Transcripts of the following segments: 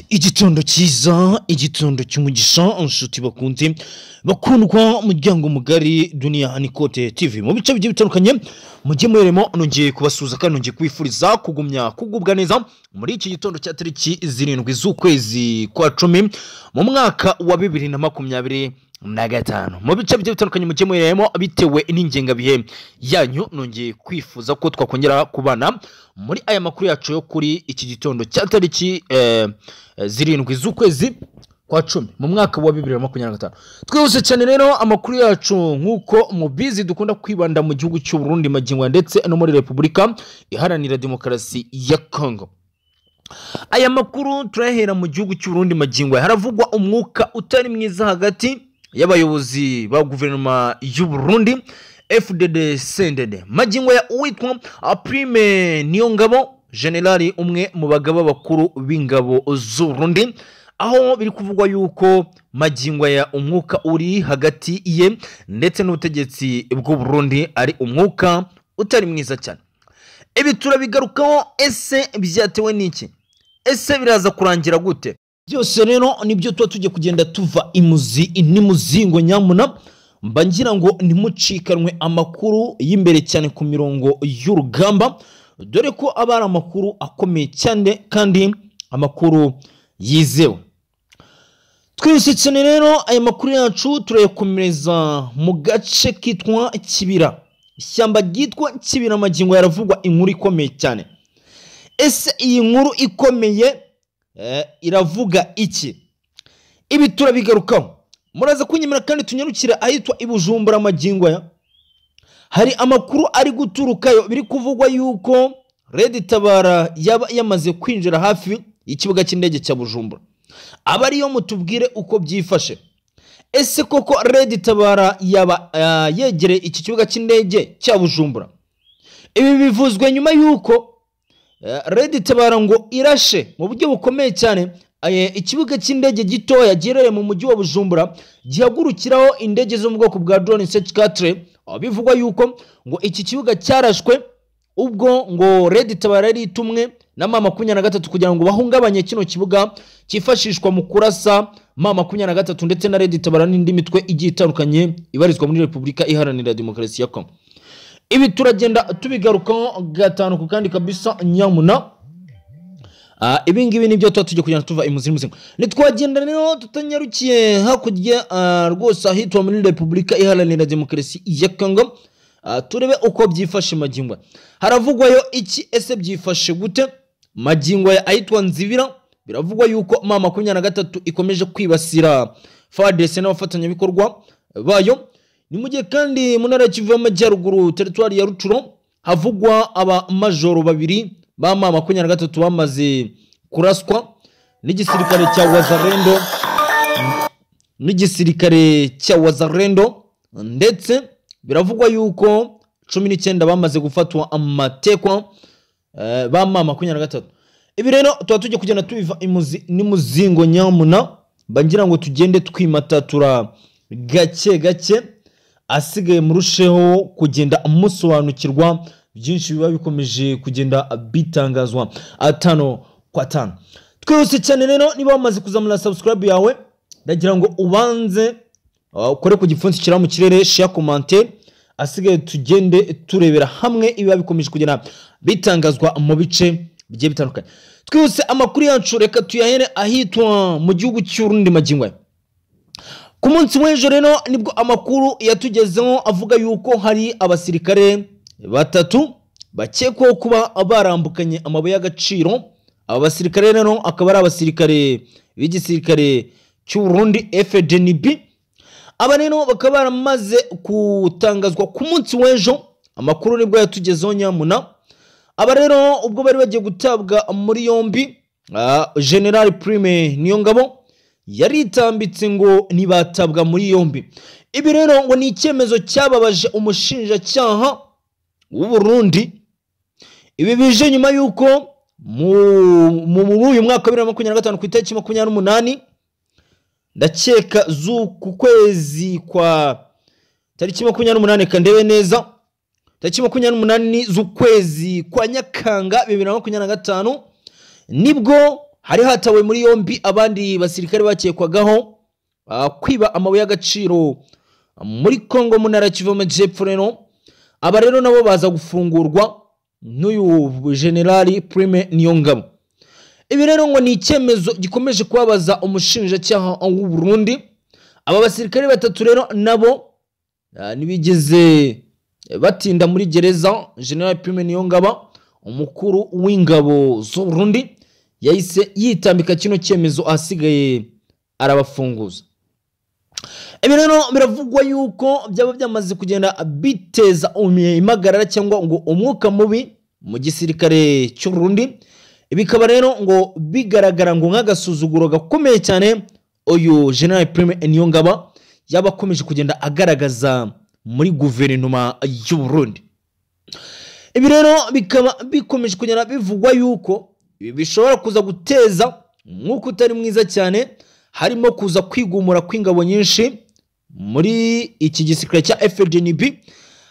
Igitondo cyiza, igitondo cy'umugisha, inshuti bakunze bakundwa, umuryango mugari Dunia Nikote TV mu bice bigiye bitandukanye mujye muheremo. Nongeye kubasuhuza kandi nongeye kubifuriza kugumya kugubwa neza muri iki gitondo cya tariki 7 z'ukwezi kwa 10 mu mwaka wa 2025 mu bice bigiye bitandukanye mujye muheremo bitewe n'ingengabihe yanyu. Nongeye kwifuza ko twakongera kubana muri aya makuru yacu yo kuri iki gitondo cya tariki 7 z'ukwezi kwa 10 mu mwaka wa 2025. Twihuse cyane rero amakuru yacu nkuko mubizi dukunda kwibanda mu gihugu cy'u Burundi magingo ndetse no muri Repubulika Iharanira Demokarasi ya Congo. Aya makuru turahera mu gihugu cy'u Burundi magingo haravugwa umwuka utari mwiza hagati y'abayobozi ba guverinoma y'u Burundi FDD CNDD. Magingo ya uwitwa Prime Niyongabo generali umwe mu bagaba bakuru b'ingabo z'u Burundi, aho biri kuvugwa yuko magingo ya umwuka uri hagati ye ndetse n'ubutegetsi bw'u Burundi ari umwuka utari mwiza cyane. Ibi turabigarukaho, ese byatewe n'iki? Ese biraza kurangira gute? Byose rero nibyo tuba tujye kugenda tuva imuzi n'imuzingo nyamuna, mba ngira ngo ntimucikanwe amakuru y'imbere cyane ku mirongo y'urugamba, dore ko aba ari amakuru akomeye cyane kandi amakuru yizewe. Twihuse cyane rero aya makuru yacu turayakomereza mu gace kitwa Kibira. Ishyamba ryitwa Kibira magingo yaravugwa inkuru ikomeye cyane. Ese iyi nkuru ikomeye iravuga iki? Ibi turabigarukaho. Muraza kunyemera kandi tunyarukira ahitwa i Bujumbura magingo ya. Hari amakuru ari guturukayo biri kuvugwa yuko Red Tabara yaba yamaze kwinjira hafi y'ikibuga cy'indege cya Bujumbura. Aba ariyo mutubwire uko byifashe. Ese koko Red Tabara yaba yegereye iki kibuga cy'indege cya Bujumbura? Ibi bivuzwe nyuma yuko Red Tabara ngo irashe mu buryo bukomeye cyane ikibuga cy'indege gitoya giherereye mu mujyi wa Bujumbura gihagurukiraho indege zo mu bwoko bwa drone C4. Bivugwa yuko ngo iki kibuga cyarashwe ubwo ngo Red Tabara yari itumwe na M23 kugira ngo bahungabanye kino kibuga cyifashishwa mu kurasa M23 ndetse na Red Tabara n'indi mitwe igiye itandukanye ibarizwa muri Repubulika Iharanira Demokarasi ya Congo. Ibi turagenda tubigarukaho gatanu ku kandi kabisa nyamuna. Ibi ngibi nibyo tuba tujye kugenda tuva imuzi muzingo. Nitwagenda rero tutanyarukiye hakurya rwose ahitwa muri Repubulika Iharanira Demokarasi ya Congo, turebe uko byifashe magingo. Haravugwayo iki? Ese byifashe gute? Magingo ya ahitwa Nzibira biravugwa yuko M23 ikomeje kwibasira FARDC n'abafatanyabikorwa bayo. Ni mugihe kandi mu ntara ya Kivu y'Amajyaruguru teritwari ya Rucuro havugwa aba majoro babiri ba M23 bamaze kuraswa n'igisirikare cya Wazalendo, n'igisirikare cya Wazalendo, ndetse biravugwa yuko 19 bamaze gufatwa amatekwa ba M23. Ibi rero tuba tujye kugenda tubiva imuzi n'imuzingo nyamuna, bangira ngo tugende twimatatura gake gake, asigaye murusheho kugenda musobanukirwa byinshi biba bikomeje kugenda bitangazwa atano kwa tano. Twihuse cyane rero, niba wamaze kuzamura subscribe yawe ndagira ngo ubanze ukore ku gipfunsi kira mu kirere, share, comment, asigaye tugende turebera hamwe ibiba bikomeje kugenda bitangazwa mu bice bigiye bitandukanye. Twihuse amakuru yacu reka tuyahere ahitwa mu gihugu cy'u Burundi magingo. Ku munsi w'ejo rero nibwo amakuru yatugezeho avuga yuko hari abasirikare batatu bakekwaho kuba barambukanye amabuye y'agaciro. Aba basirikare rero akaba ari abasirikare b'igisirikare cy'u Burundi FDNB. Aba rero bakaba baramaze gutangazwa ku munsi w'ejo, amakuru nibwo yatugezeho nyamuna. Aba rero ubwo bari bagiye gutabwa muri yombi, General Prime Niyongabo yaritambitse ngo ntibatabwa muri yombi. Ibi rero ngo ni icyemezo cyababaje umushinjacyaha w'u Burundi. Ibi bije nyuma yuko muri uyu mwaka wa 2025 ku itariki 28 ndakeka z'uku kwezi kwa tariki 28, kandebe neza, tariki 28 z'ukwezi kwa Nyakanga 2025 nibwo Hari hatawe muri yombi abandi basirikare bakekwagaho kwiba amabuye y'agaciro muri Kongo mu ntara Kivu y'Amajyepfo. Rero aba rero nabo baza gufungurwa n'uyu Generali Prime Niyongabo. Ibi rero ngo ni icyemezo gikomeje kubabaza umushinjacyaha w'u Burundi. Aba basirikare batatu rero nabo ntibigeze batinda muri gereza. General Prime Niyongabo, umukuru w'ingabo z'u Burundi, yahise yitambika kino cyemezo, ahasigaye arabafunguza. Ibi rero biravugwa yuko byaba byamaze kugenda biteza impagarara cyangwa ngo umwuka mubi mu gisirikare cy'u Burundi. Bikaba rero ngo bigaragara ngo nk'agasuzuguro gakomeye cyane uyu General Prime Niyongabo yaba akomeje kugenda agaragaza muri guverinoma y'u Burundi. Ibi rero bikaba bikomeje kugenda bivugwa yuko ibi bishobora kuza guteza umwuka utari mwiza cyane, harimo kuza kwigumura kw'ingabo nyinshi muri iki gisirikare cya FDNB,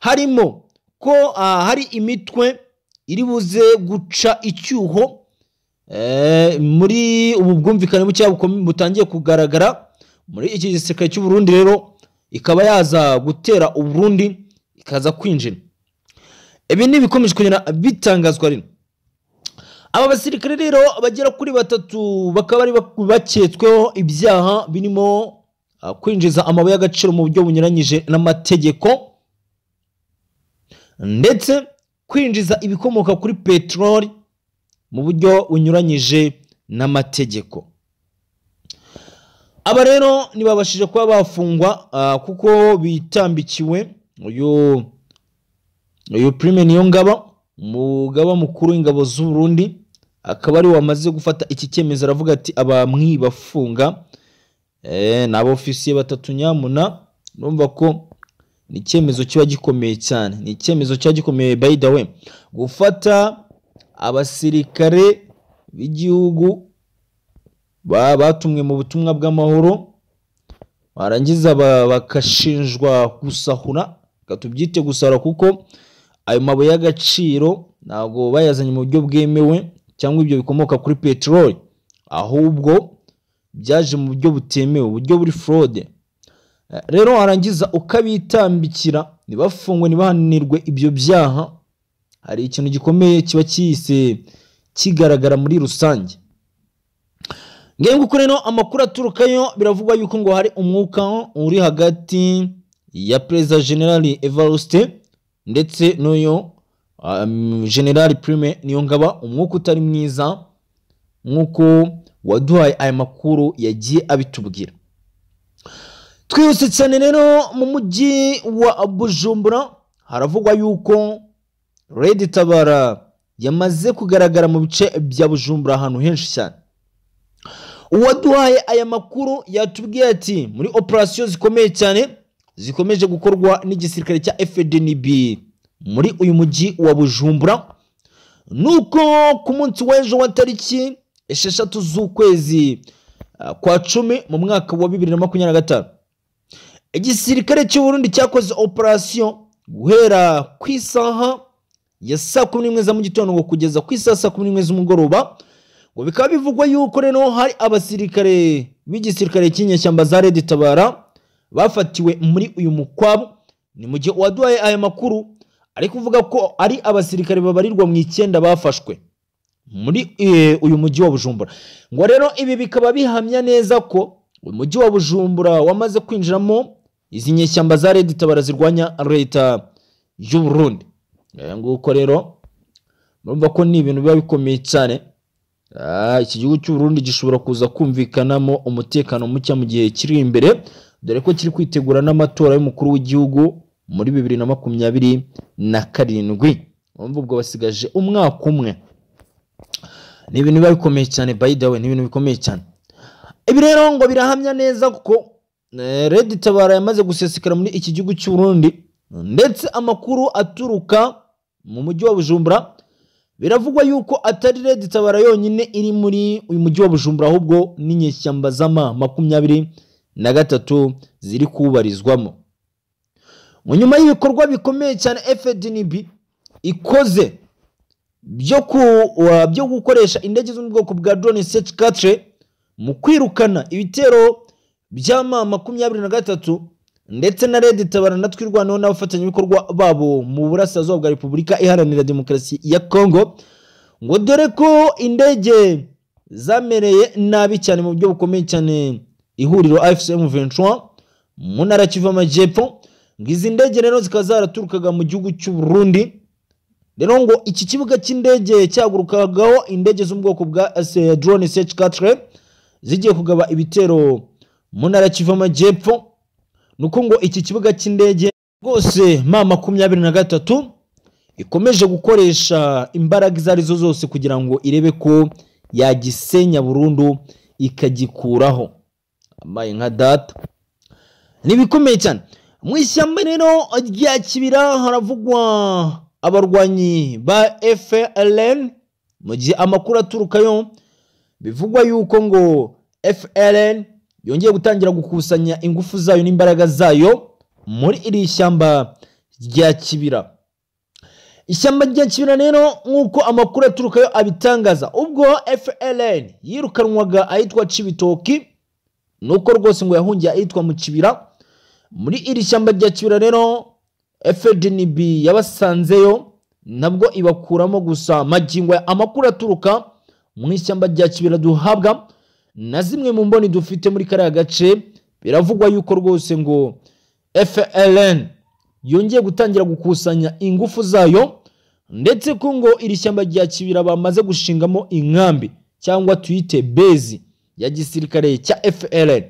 harimo ko hari imitwe iri buze guca icyuho muri ubu bwumvikane buke butangiye kugaragara muri iki gisirikare cy'u Burundi, rero ikaba yaza gutera u Burundi ikaza kwinjira. Ibi ni ibikomeje kugenda bitangazwa. Rero aba basirikare rero bagera kuri batatu bakaba bari baketsweho ibyaha birimo kwinjiza amabuye y'agaciro mu buryo bunyuranyije n'amategeko, ndetse kwinjiza ibikomoka kuri peteroli mu buryo bunyuranyije n'amategeko. Aba rero ntibabashije kuba bafungwa kuko bitambikiwe uyu Prime Niyongabo, umugaba mukuru w'ingabo z'u Burundi, akaba ari wamaze gufata iki cyemezo, aravuga ati abamwibafunga ni abofisiye batatu nyamuna. Urumva ko ni icyemezo kiba gikomeye cyane, ni icyemezo kiba gikomeye by the way, gufata abasirikare b'igihugu batumwe mu butumwa bw'amahoro, barangiza bagashinjwa gusahura. Reka tubyite gusahura kuko ayo mabuye y'agaciro ntabwo bayazanye mu buryo bwemewe cyangwa ibyo bikomoka kuri peteroli, ahubwo byaje mu buryo butemewe, uburyo buri fraude. Rero warangiza ukabitambikira ntibafungwe, ntibahanirwe ibyo byaha, hari ikintu gikomeye kiba kihise kigaragara muri rusange. Ngewe nguko rero amakuru aturukayo, biravugwa yuko ngo hari umwuka uri hagati ya Perezida General Evariste ndetse n'uyu General Prime Niyongabo, umwuka utari mwiza nk'uko waduhaye aya makuru yagiye abitubwira. Twihuse cyane rero, mu mujyi wa Bujumbura haravugwa yuko Red Tabara yamaze kugaragara mu bice bya Bujumbura ahantu henshi cyane. Uwaduhaye aya makuru yatubwiye ati muri operasiyo zikomeye cyane zikomeje gukorwa n'igisirikare cya FDNB muri uyu mujyi wa Bujumbura, nuko ku munsi w'ejo wa tariki 6 z'ukwezi kwa 10 mu mwaka wa 2025, igisirikare cy'u Burundi cyakoze operasiyo guhera ku isaha ya saa 11 za mu gitondo ngo kugeza ku isaha saa 11 z'umugoroba. Ngo bikaba bivugwa yuko rero hari abasirikare b'igisirikare cy'inyeshyamba za Red Tabara bafatiwe muri uyu mukwabo. Ni mu gihe uwaduhaye aya makuru ari kuvuga ko ari abasirikare babarirwa mu 9 bafashwe muri uyu mujyi wa Bujumbura. Ngo rero ibi bikaba bihamya neza ko umujyi wa Bujumbura wamaze kwinjiramo izi nyeshyamba za Red Tabara zirwanya leta y'u Burundi. Nguko rero murumva ko ni ibintu biba bikomeye cyane. Iki gihugu cy'u Burundi gishobora kuza kumvikanamo umutekano muke mu gihe kiri imbere, dore ko kiri kwitegura n'amatora y'umukuru w'igihugu muri 2027. Urumva ubwo basigaje umwaka umwe. Ni ibintu biba bikomeye cyane by the way, ni ibintu bikomeye cyane. Ibi rero ngo birahamya neza ko Red Tabara yamaze gusesekara muri iki gihugu cy'u Burundi, ndetse amakuru aturuka mu mujyi wa Bujumbura biravugwa yuko atari Red Tabara yonyine iri muri uyu mujyi wa Bujumbura, ahubwo n'inyeshyamba z'ama 23 ziri kubarizwamo. Mu nyuma y'ibikorwa bikomeye cyane FDNB ikoze byo gukoresha indege zo mu bwoko bwa drone CH4 mu kwirukana ibitero bya M23 ndetse na Red Tabara na Twirwaneho n'abafatanyabikorwa babo mu burasirazuba bwa Repubulika Iharanira Demokarasi ya Kongo, ngo dore ko indege zamereye nabi cyane mu buryo bukomeye cyane ihuriro AFC M23 mu ntara Kivu y'Amajyepfo. Ngo izi ndege rero zikaba zaraturukaga mu gihugu cy'u Burundi. Rero ngo iki kibuga cy'indege cyagurukagaho indege zo mu bwoko bwa drone CH4 zigiye kugaba ibitero mu ntara Kivu y'Amajyepfo. Nuko ngo iki kibuga cy'indege rwose M23 ikomeje gukoresha imbaraga izo arizo zose kugira ngo irebe ko yagisenya burundu ikagikuraho. Amaye nka data ni bikomeye cyane. Mu ishyamba rero rya Kibira haravugwa abarwanyi ba FLN, mu gihe amakuru aturukayo bivugwa yuko ngo FLN yongeye gutangira gukusanya ingufu zayo n'imbaraga zayo muri iri shyamba rya Kibira. Ishyamba rya Kibira rero nk'uko amakuru aturukayo abitangaza, ubwo FLN yirukanwaga ahitwa Cibitoki, nuko rwose ngo yahungiye ahitwa mu Kibira. Muri iri shyamba rya Kibira rero FDNB yabasanzeyo nabwo ibakuramo. Gusa magingo amakuru aturuka mu ishyamba rya Kibira duhabwa na zimwe mu mboni dufite muri kariya gace, biravugwa yuko rwose ngo FLN yongeye gutangira gukusanya ingufu zayo, ndetse ko ngo iri shyamba rya Kibira bamaze gushingamo inkambi cyangwa tuyite base ya gisirikare cya FLN.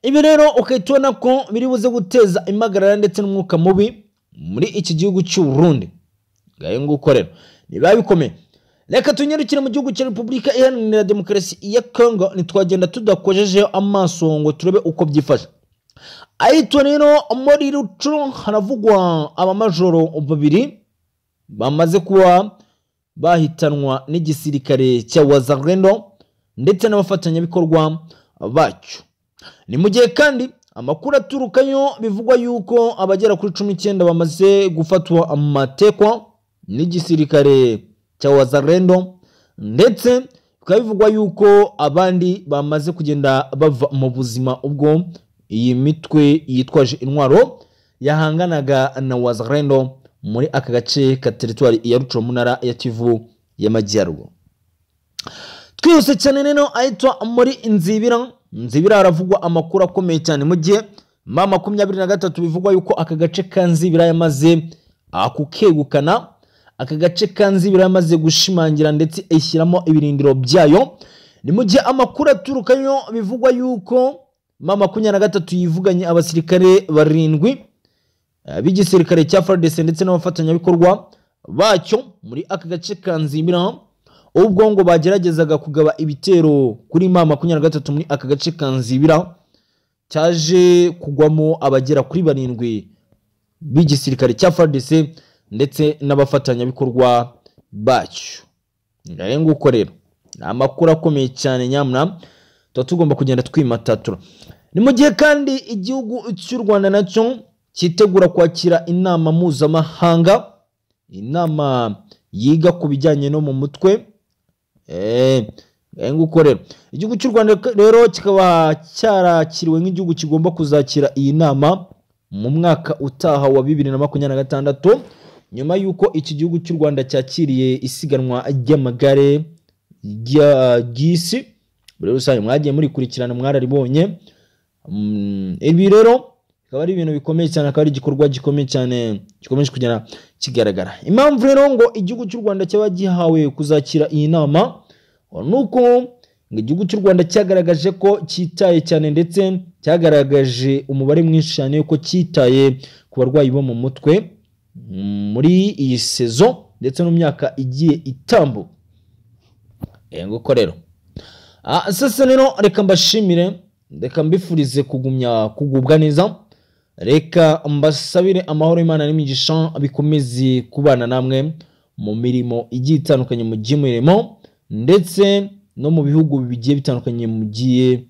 Ibi rero ukahita ko biri buze guteza impagarara ndetse n'umwuka mubi muri iki gihugu cy'u Burundi. Ngayo nguko rero niba bikomeye. Reka tunyarukire mu gihugu cya Repubulika Iharanira Demokarasi ya Kongo, ntitwagenda tudakojejeho amaso ngo turebe uko byifashe. Ahitwa rero muri Rucu haravugwa abamajoro babiri bamaze kuba bahitanwa n'igisirikare cya Wazalendo ndetse n'abafatanyabikorwa bacyo. Ni mu gihe kandi amakuru aturukayo bivugwa yuko abagera kuri 19 bamaze gufatwa amatekwa n'igisirikare cya Wazalendo, ndetse bikaba bivugwa yuko abandi bamaze kugenda bava mu buzima ubwo iyi mitwe yitwaje intwaro yahanganaga na Wazalendo muri aka gace ka teritwari ya Rucu mu ntara ya Kivu y'Amajyaruguru. Twihuse cyane rero ahitwa muri Nzibira. Nzibira haravugwa amakuru akomeye cyane, mu gihe M23 bivugwa yuko aka gace ka Nzibira yamaze kukegukana. Aka gace ka Nzibira yamaze gushimangira ndetse ishyiramo ibirindiro byayo. Ni mu gihe amakuru aturukayo bivugwa yuko M23 yivuganye abasirikare barindwi b'igisirikare cya FARDC ndetse n'abafatanyabikorwa bacyo muri aka gace ka Nzibira, ubwo ngo bageragezaga kugaba ibitero kuri M23 muri aka gace ka Nzibira, cyaje kugwamo abagera kuri barindwi b'igisirikare cya FARDC ndetse n'abafatanyabikorwa bacyo. Ngaye nguko rero ni amakuru akomeye cyane nyamuna tuba tugomba kugenda twimatatura. Ni mu gihe kandi igihugu cy'u Rwanda nacyo cyitegura kwakira inama mpuzamahanga, inama yiga ku bijyanye no mu mutwe. Nguko rero igihugu cy'u Rwanda rero kikaba cyarakiriwe nk'igihugu kigomba kuzakira iyi nama mu mwaka utaha wa 2026, nyuma yuko iki gihugu cy'u Rwanda cyakiriye isiganwa ry'amagare ry'isi muri rusange. Mwagiye murikurikirana, mwararibonye. Ibi rero bikaba ari ibintu bikomeye cyane, akaba ari igikorwa gikomeye cyane gikomeje kugenda kigaragara. Impamvu rero ngo igihugu cy'u Rwanda cyaba gihawe kuzakira iyi nama nuko ngo igihugu cy'u Rwanda cyagaragaje ko cyitaye cyane, ndetse cyagaragaje umubare mwinshi cyane ko cyitaye ku barwayi bo mu mutwe muri iyi sezo ndetse no mu myaka igiye itambuka. Nguko rero sasa rero reka mbashimire, reka mbifurize kugumya kugubwa neza, reka mbasabire amahoro y'Imana n'imigisha bikomeze kubana namwe mu mirimo igiye itandukanye mugiye murimo, ndetse no mu bihugu bigiye bitandukanye mugiye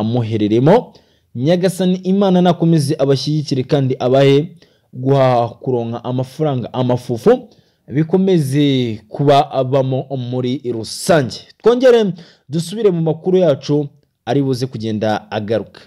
muhereremo. Nyagasani Imana nakomeze abashyigikire kandi abahe guhaha kuronka amafaranga amafufu, bikomeze kuba abamo muri rusange. Twongere dusubire mu makuru yacu ari buze kugenda agaruka.